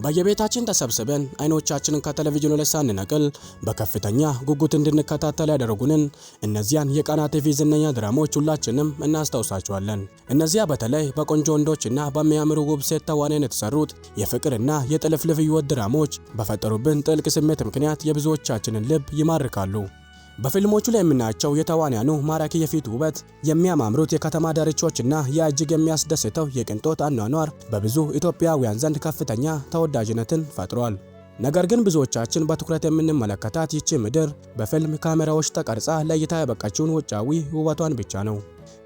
በየቤታችን ተሰብስበን አይኖቻችንን ከቴሌቪዥኑ ላይ ሳንነቅል በከፍተኛ ጉጉት እንድንከታተል ያደረጉንን እነዚያን የቃና ቲቪ ዝነኛ ድራማዎች ሁላችንም እናስታውሳቸዋለን። እነዚያ በተለይ በቆንጆ ወንዶችና በሚያምሩ ውብ ሴት ተዋንያን የተሰሩት የፍቅርና የጥልፍልፍ ሕይወት ድራማዎች በፈጠሩብን ጥልቅ ስሜት ምክንያት የብዙዎቻችንን ልብ ይማርካሉ። በፊልሞቹ ላይ የምናያቸው የተዋንያኑ ማራኪ የፊት ውበት፣ የሚያማምሩት የከተማ ዳርቻዎችና የእጅግ የሚያስደስተው የቅንጦት አኗኗር በብዙ ኢትዮጵያውያን ዘንድ ከፍተኛ ተወዳጅነትን ፈጥሯል። ነገር ግን ብዙዎቻችን በትኩረት የምንመለከታት ይቺ ምድር በፊልም ካሜራዎች ተቀርጻ ለእይታ ያበቃችውን ውጫዊ ውበቷን ብቻ ነው።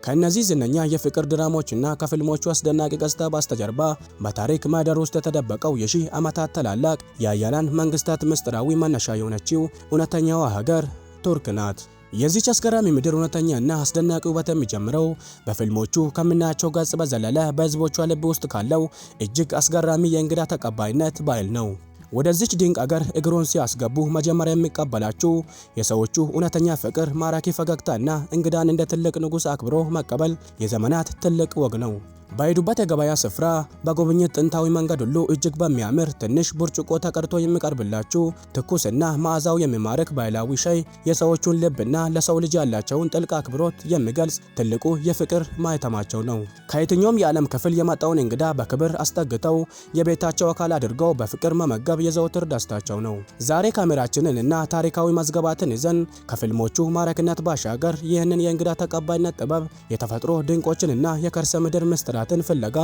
ከእነዚህ ዝነኛ የፍቅር ድራማዎችና ከፊልሞቹ አስደናቂ ገጽታ በስተጀርባ በታሪክ ማህደር ውስጥ የተደበቀው የሺህ ዓመታት ታላላቅ የኃያላን መንግስታት ምስጢራዊ መነሻ የሆነችው እውነተኛዋ ሀገር ቱርክ ናት። የዚህች አስገራሚ ምድር እውነተኛና አስደናቂ ውበት የሚጀምረው በፊልሞቹ ከምናያቸው ገጽ በዘለለ በህዝቦቿ ልብ ውስጥ ካለው እጅግ አስገራሚ የእንግዳ ተቀባይነት ባህል ነው። ወደዚች ድንቅ አገር እግሮን ሲያስገቡ መጀመሪያ የሚቀበላችሁ የሰዎቹ እውነተኛ ፍቅር፣ ማራኪ ፈገግታና እንግዳን እንደ ትልቅ ንጉሥ አክብሮ መቀበል የዘመናት ትልቅ ወግ ነው። በሄዱበት የገበያ ስፍራ፣ በጉብኝት ጥንታዊ መንገድ ሁሉ እጅግ በሚያምር ትንሽ ብርጭቆ ተቀድቶ የሚቀርብላችሁ ትኩስና መዓዛው የሚማርክ ባህላዊ ሻይ የሰዎቹን ልብና ለሰው ልጅ ያላቸውን ጥልቅ አክብሮት የሚገልጽ ትልቁ የፍቅር ማህተማቸው ነው። ከየትኛውም የዓለም ክፍል የመጣውን እንግዳ በክብር አስጠግተው የቤታቸው አካል አድርገው በፍቅር መመገብ የዘውትር ደስታቸው ነው። ዛሬ ካሜራችንን እና ታሪካዊ መዝገባትን ይዘን ከፊልሞቹ ማራኪነት ባሻገር ይህንን የእንግዳ ተቀባይነት ጥበብ፣ የተፈጥሮ ድንቆችንና የከርሰ ምድር ምስጢራትን ፍለጋ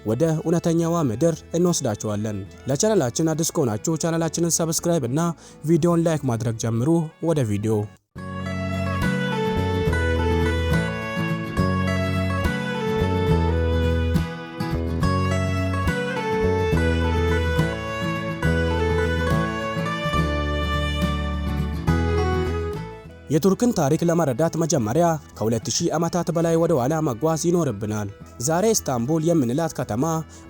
ወደ እውነተኛዋ ምድር እንወስዳችኋለን። ለቻናላችን አዲስ ከሆናችሁ ቻናላችንን subscribe እና ቪዲዮን like ማድረግ ጀምሩ። ወደ ቪዲዮ። የቱርክን ታሪክ ለመረዳት መጀመሪያ ከ2000 ዓመታት በላይ ወደ ኋላ መጓዝ ይኖርብናል። ዛሬ ኢስታንቡል የምንላት ከተማ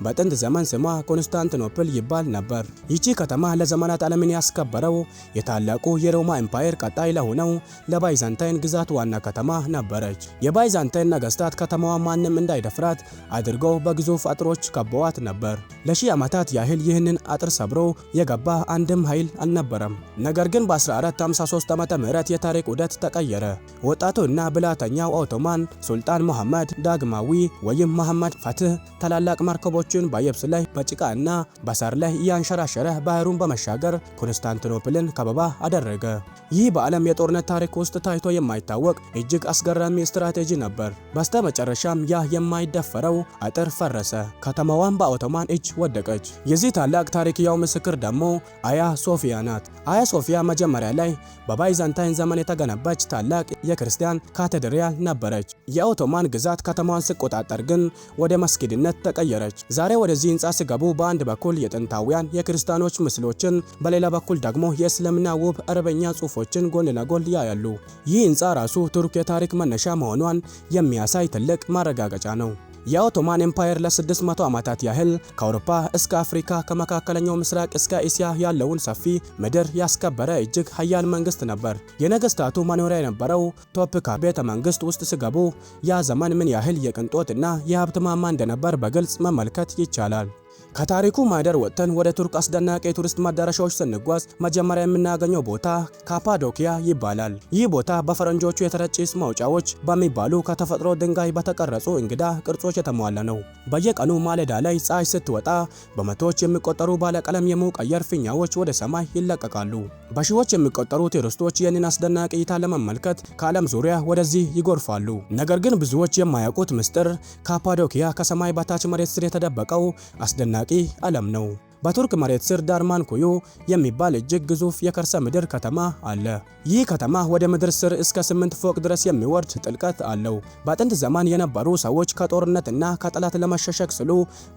በጥንት ዘመን ስሟ ኮንስታንቲኖፕል ይባል ነበር። ይቺ ከተማ ለዘመናት ዓለምን ያስከበረው የታላቁ የሮማ ኤምፓየር ቀጣይ ለሆነው ለባይዛንታይን ግዛት ዋና ከተማ ነበረች። የባይዛንታይን ነገስታት ከተማዋ ማንም እንዳይደፍራት አድርገው በግዙፍ አጥሮች ከበዋት ነበር። ለሺህ ዓመታት ያህል ይህንን አጥር ሰብሮ የገባ አንድም ኃይል አልነበረም። ነገር ግን በ1453 ዓመተ ምህረት የታሪክ ዑደት ተቀየረ። ወጣቱና ብልሃተኛው ኦቶማን ሱልጣን መሐመድ ዳግማዊ ወይም መሐመድ ፈትህ ታላላቅ መርከቦችን በየብስ ላይ፣ በጭቃ እና በሳር ላይ እያንሸራሸረ ባህሩን በመሻገር ኮንስታንቲኖፕልን ከበባ አደረገ። ይህ በዓለም የጦርነት ታሪክ ውስጥ ታይቶ የማይታወቅ እጅግ አስገራሚ ስትራቴጂ ነበር። በስተመጨረሻም ያ የማይደፈረው አጥር ፈረሰ፣ ከተማዋን በኦቶማን እጅ ወደቀች። የዚህ ታላቅ ታሪክ ያው ምስክር ደግሞ አያ ሶፊያ ናት። አያ ሶፊያ መጀመሪያ ላይ በባይዛንታይን ዘመን የተገነባች ታላቅ የክርስቲያን ካቴድራል ነበረች። የኦቶማን ግዛት ከተማዋን ሲቆጣጠር ግን ወደ መስጊድነት ተቀየረች። ዛሬ ወደዚህ ህንፃ ሲገቡ በአንድ በኩል የጥንታውያን የክርስቲያኖች ምስሎችን፣ በሌላ በኩል ደግሞ የእስልምና ውብ አረበኛ ጽሑፎችን ጎን ለጎን ያያሉ። ይህ ህንፃ ራሱ ቱርክ የታሪክ መነሻ መሆኗን የሚያሳይ ትልቅ ማረጋገጫ ነው። የኦቶማን ኤምፓየር ለ600 ዓመታት ያህል ከአውሮፓ እስከ አፍሪካ፣ ከመካከለኛው ምስራቅ እስከ እስያ ያለውን ሰፊ ምድር ያስከበረ እጅግ ኃያል መንግስት ነበር። የነገስታቱ መኖሪያ የነበረው ቶፕካፒ ቤተ መንግስት ውስጥ ሲገቡ ያ ዘመን ምን ያህል የቅንጦት እና የሀብት ማማ እንደነበር በግልጽ መመልከት ይቻላል። ከታሪኩ ማህደር ወጥተን ወደ ቱርክ አስደናቂ የቱሪስት መዳረሻዎች ስንጓዝ መጀመሪያ የምናገኘው ቦታ ካፓዶኪያ ይባላል። ይህ ቦታ በፈረንጆቹ የተረት ጭስ ማውጫዎች በሚባሉ ከተፈጥሮ ድንጋይ በተቀረጹ እንግዳ ቅርጾች የተሟላ ነው። በየቀኑ ማለዳ ላይ ፀሐይ ስትወጣ በመቶዎች የሚቆጠሩ ባለቀለም የሙቅ አየር ፊኛዎች ወደ ሰማይ ይለቀቃሉ። በሺዎች የሚቆጠሩ ቱሪስቶች ይህንን አስደናቂ እይታ ለመመልከት ከዓለም ዙሪያ ወደዚህ ይጎርፋሉ። ነገር ግን ብዙዎች የማያውቁት ምስጢር ካፓዶኪያ ከሰማይ በታች መሬት ስር የተደበቀው አስደናቂ ዓለም ነው። በቱርክ መሬት ስር ዳርማን ኩዩ የሚባል እጅግ ግዙፍ የከርሰ ምድር ከተማ አለ። ይህ ከተማ ወደ ምድር ስር እስከ 8 ፎቅ ድረስ የሚወርድ ጥልቀት አለው። በጥንት ዘመን የነበሩ ሰዎች ከጦርነትና ከጠላት ለመሸሸግ ሲሉ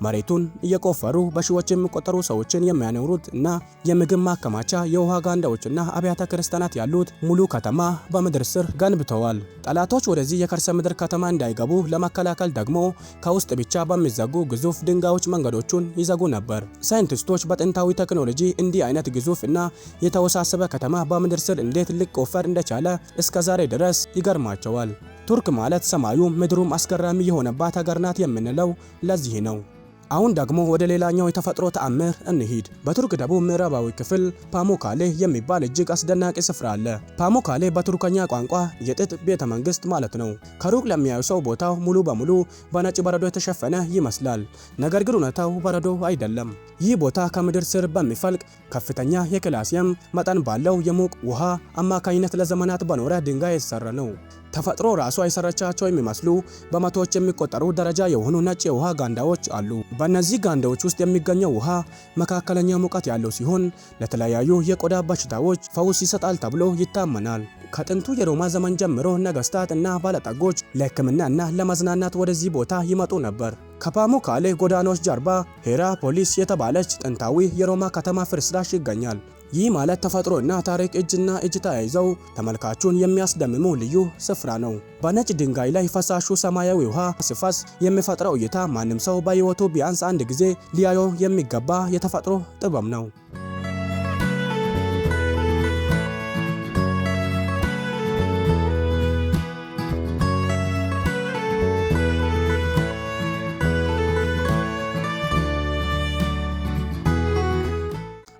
መሬቱን እየቆፈሩ በሺዎች የሚቆጠሩ ሰዎችን የሚያኖሩት እና የምግብ ማከማቻ፣ የውሃ ጋንዳዎችና አብያተ ክርስቲያናት ያሉት ሙሉ ከተማ በምድር ስር ገንብተዋል። ጠላቶች ወደዚህ የከርሰ ምድር ከተማ እንዳይገቡ ለመከላከል ደግሞ ከውስጥ ብቻ በሚዘጉ ግዙፍ ድንጋዮች መንገዶቹን ይዘጉ ነበር። ሳይንቲስቶች በጥንታዊ ቴክኖሎጂ እንዲህ አይነት ግዙፍ እና የተወሳሰበ ከተማ በምድር ስር እንዴት ሊቆፈር እንደቻለ እስከ ዛሬ ድረስ ይገርማቸዋል። ቱርክ ማለት ሰማዩም ምድሩም አስገራሚ የሆነባት ሀገር ናት የምንለው ለዚህ ነው። አሁን ደግሞ ወደ ሌላኛው የተፈጥሮ ተአምር እንሂድ። በቱርክ ደቡብ ምዕራባዊ ክፍል ፓሙካሌ የሚባል እጅግ አስደናቂ ስፍራ አለ። ፓሙካሌ በቱርከኛ ቋንቋ የጥጥ ቤተ መንግስት ማለት ነው። ከሩቅ ለሚያዩ ሰው ቦታው ሙሉ በሙሉ በነጭ በረዶ የተሸፈነ ይመስላል። ነገር ግን እውነታው በረዶ አይደለም። ይህ ቦታ ከምድር ስር በሚፈልቅ ከፍተኛ የካልሲየም መጠን ባለው የሙቅ ውሃ አማካኝነት ለዘመናት በኖረ ድንጋይ የተሰራ ነው። ተፈጥሮ ራሷ የሰራቻቸው የሚመስሉ በመቶዎች የሚቆጠሩ ደረጃ የሆኑ ነጭ የውሃ ገንዳዎች አሉ። በእነዚህ ገንዳዎች ውስጥ የሚገኘው ውሃ መካከለኛ ሙቀት ያለው ሲሆን ለተለያዩ የቆዳ በሽታዎች ፈውስ ይሰጣል ተብሎ ይታመናል። ከጥንቱ የሮማ ዘመን ጀምሮ ነገስታት እና ባለጠጎች ለሕክምና እና ለመዝናናት ወደዚህ ቦታ ይመጡ ነበር። ከፓሙካሌ ጎዳናዎች ጀርባ ሄራፖሊስ የተባለች ጥንታዊ የሮማ ከተማ ፍርስራሽ ይገኛል። ይህ ማለት ተፈጥሮና ታሪክ እጅና እጅ ተያይዘው ተመልካቹን የሚያስደምሙ ልዩ ስፍራ ነው። በነጭ ድንጋይ ላይ ፈሳሹ ሰማያዊ ውሃ ሲፈስ የሚፈጥረው እይታ ማንም ሰው በሕይወቱ ቢያንስ አንድ ጊዜ ሊያየው የሚገባ የተፈጥሮ ጥበብ ነው።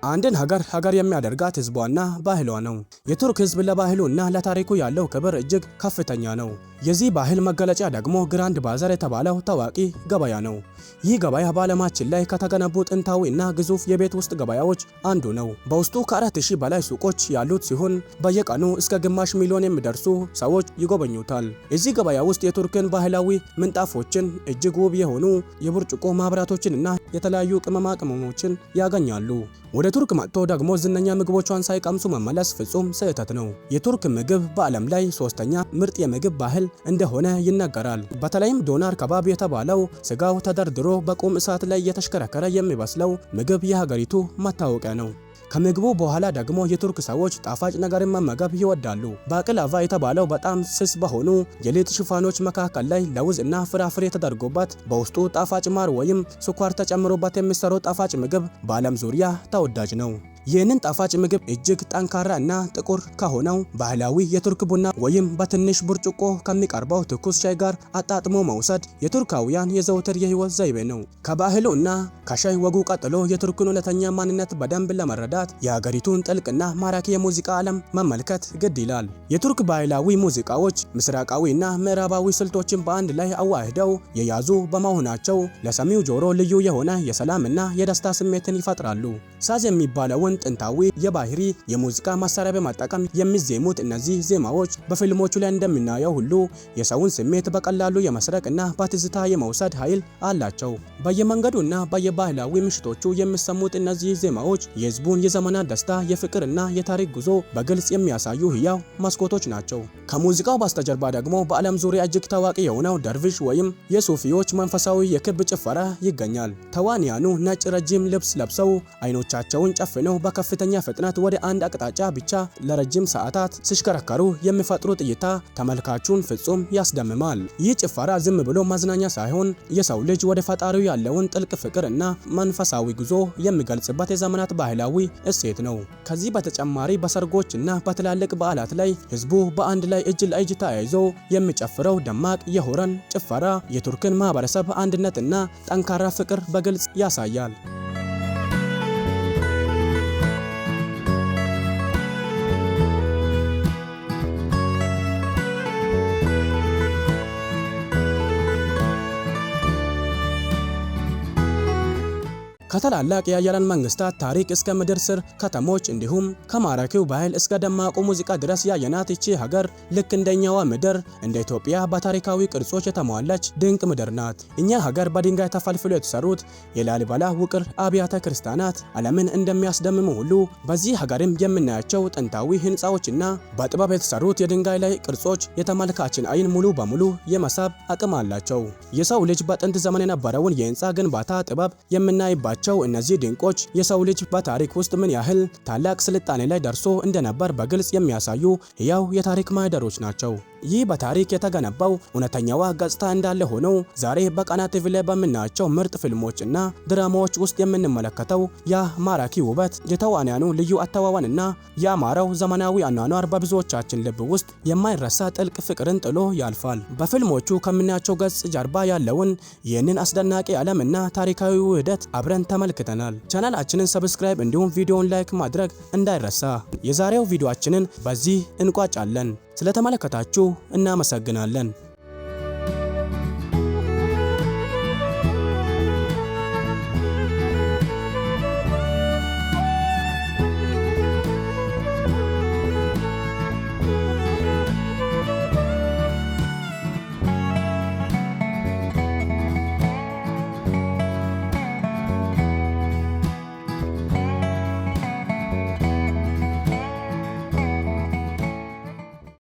አንድን ሀገር ሀገር የሚያደርጋት ህዝቧና ባህሏ ነው። የቱርክ ህዝብ ለባህሉና ለታሪኩ ያለው ክብር እጅግ ከፍተኛ ነው። የዚህ ባህል መገለጫ ደግሞ ግራንድ ባዛር የተባለው ታዋቂ ገበያ ነው። ይህ ገበያ በዓለማችን ላይ ከተገነቡ ጥንታዊ እና ግዙፍ የቤት ውስጥ ገበያዎች አንዱ ነው። በውስጡ ከ4000 በላይ ሱቆች ያሉት ሲሆን በየቀኑ እስከ 500,000 የሚደርሱ ሰዎች ይጎበኙታል። እዚህ ገበያ ውስጥ የቱርክን ባህላዊ ምንጣፎችን፣ እጅግ ውብ የሆኑ የብርጭቆ ማብራቶችን እና የተለያዩ ቅመማ ቅመሞችን ያገኛሉ። ወደ ቱርክ መጥቶ ደግሞ ዝነኛ ምግቦቿን ሳይቀምሱ መመለስ ፍጹም ስህተት ነው። የቱርክ ምግብ በዓለም ላይ ሶስተኛ ምርጥ የምግብ ባህል እንደሆነ ይነገራል። በተለይም ዶናር ከባብ የተባለው ስጋው ተደርድሮ በቁም እሳት ላይ እየተሽከረከረ የሚበስለው ምግብ የሀገሪቱ መታወቂያ ነው። ከምግቡ በኋላ ደግሞ የቱርክ ሰዎች ጣፋጭ ነገርን መመገብ ይወዳሉ። ባቅላቫ የተባለው በጣም ስስ በሆኑ የሊጥ ሽፋኖች መካከል ላይ ለውዝ እና ፍራፍሬ ተደርጎበት በውስጡ ጣፋጭ ማር ወይም ስኳር ተጨምሮበት የሚሰራው ጣፋጭ ምግብ በዓለም ዙሪያ ተወዳጅ ነው። ይህንን ጣፋጭ ምግብ እጅግ ጠንካራ እና ጥቁር ከሆነው ባህላዊ የቱርክ ቡና ወይም በትንሽ ብርጭቆ ከሚቀርበው ትኩስ ሻይ ጋር አጣጥሞ መውሰድ የቱርካውያን የዘውትር የህይወት ዘይቤ ነው። ከባህሉ እና ከሻይ ወጉ ቀጥሎ የቱርክን እውነተኛ ማንነት በደንብ ለመረዳት የሀገሪቱን ጥልቅና ማራኪ የሙዚቃ ዓለም መመልከት ግድ ይላል። የቱርክ ባህላዊ ሙዚቃዎች ምስራቃዊ እና ምዕራባዊ ስልቶችን በአንድ ላይ አዋህደው የያዙ በመሆናቸው ለሰሚው ጆሮ ልዩ የሆነ የሰላም እና የደስታ ስሜትን ይፈጥራሉ። ሳዝ የሚባለውን ጥንታዊ የባህሪ የሙዚቃ መሳሪያ በመጠቀም የሚዜሙት እነዚህ ዜማዎች በፊልሞቹ ላይ እንደምናየው ሁሉ የሰውን ስሜት በቀላሉ የመስረቅ እና በትዝታ የመውሰድ ኃይል አላቸው። በየመንገዱ እና በየባህላዊ ምሽቶቹ የሚሰሙት እነዚህ ዜማዎች የህዝቡን የዘመናት ደስታ፣ የፍቅር እና የታሪክ ጉዞ በግልጽ የሚያሳዩ ህያው መስኮቶች ናቸው። ከሙዚቃው በስተጀርባ ደግሞ በዓለም ዙሪያ እጅግ ታዋቂ የሆነው ደርቪሽ ወይም የሱፊዎች መንፈሳዊ የክብ ጭፈራ ይገኛል። ተዋንያኑ ነጭ ረጅም ልብስ ለብሰው አይኖቻቸውን ጨፍነው በከፍተኛ ፍጥነት ወደ አንድ አቅጣጫ ብቻ ለረጅም ሰዓታት ሲሽከረከሩ የሚፈጥሩት እይታ ተመልካቹን ፍጹም ያስደምማል። ይህ ጭፈራ ዝም ብሎ መዝናኛ ሳይሆን የሰው ልጅ ወደ ፈጣሪው ያለውን ጥልቅ ፍቅር እና መንፈሳዊ ጉዞ የሚገልጽበት የዘመናት ባህላዊ እሴት ነው። ከዚህ በተጨማሪ በሰርጎች እና በትላልቅ በዓላት ላይ ህዝቡ በአንድ ላይ እጅ ለእጅ ተያይዞ የሚጨፍረው ደማቅ የሆረን ጭፈራ የቱርክን ማህበረሰብ አንድነት እና ጠንካራ ፍቅር በግልጽ ያሳያል። ከታላላቅ የአያላን መንግስታት ታሪክ እስከ ምድር ስር ከተሞች እንዲሁም ከማራኪው ባህል እስከ ደማቁ ሙዚቃ ድረስ ያየናት ይቺ ሀገር ልክ እንደኛዋ ምድር እንደ ኢትዮጵያ በታሪካዊ ቅርጾች የተሟላች ድንቅ ምድር ናት። እኛ ሀገር በድንጋይ ተፈልፍሎ የተሰሩት የላሊበላ ውቅር አብያተ ክርስቲያናት ዓለምን እንደሚያስደምሙ ሁሉ በዚህ ሀገርም የምናያቸው ጥንታዊ ህንፃዎችና በጥበብ የተሰሩት የድንጋይ ላይ ቅርጾች የተመልካችን አይን ሙሉ በሙሉ የመሳብ አቅም አላቸው። የሰው ልጅ በጥንት ዘመን የነበረውን የህንፃ ግንባታ ጥበብ የምናይባቸው እነዚህ ድንቆች የሰው ልጅ በታሪክ ውስጥ ምን ያህል ታላቅ ስልጣኔ ላይ ደርሶ እንደነበር በግልጽ የሚያሳዩ ሕያው የታሪክ ማህደሮች ናቸው። ይህ በታሪክ የተገነባው እውነተኛዋ ገጽታ እንዳለ ሆኖ፣ ዛሬ በቃና ቲቪ ላይ በምናያቸው ምርጥ ፊልሞች እና ድራማዎች ውስጥ የምንመለከተው ያ ማራኪ ውበት፣ የተዋንያኑ ልዩ አተዋወንና ያማረው ዘመናዊ አኗኗር በብዙዎቻችን ልብ ውስጥ የማይረሳ ጥልቅ ፍቅርን ጥሎ ያልፋል። በፊልሞቹ ከምናያቸው ገጽ ጀርባ ያለውን ይህንን አስደናቂ ዓለምና ታሪካዊ ውህደት አብረን ተመልክተናል። ቻናላችንን subscribe እንዲሁም ቪዲዮውን like ማድረግ እንዳይረሳ። የዛሬው ቪዲዮአችንን በዚህ እንቋጫለን። ስለተመለከታችሁ እናመሰግናለን።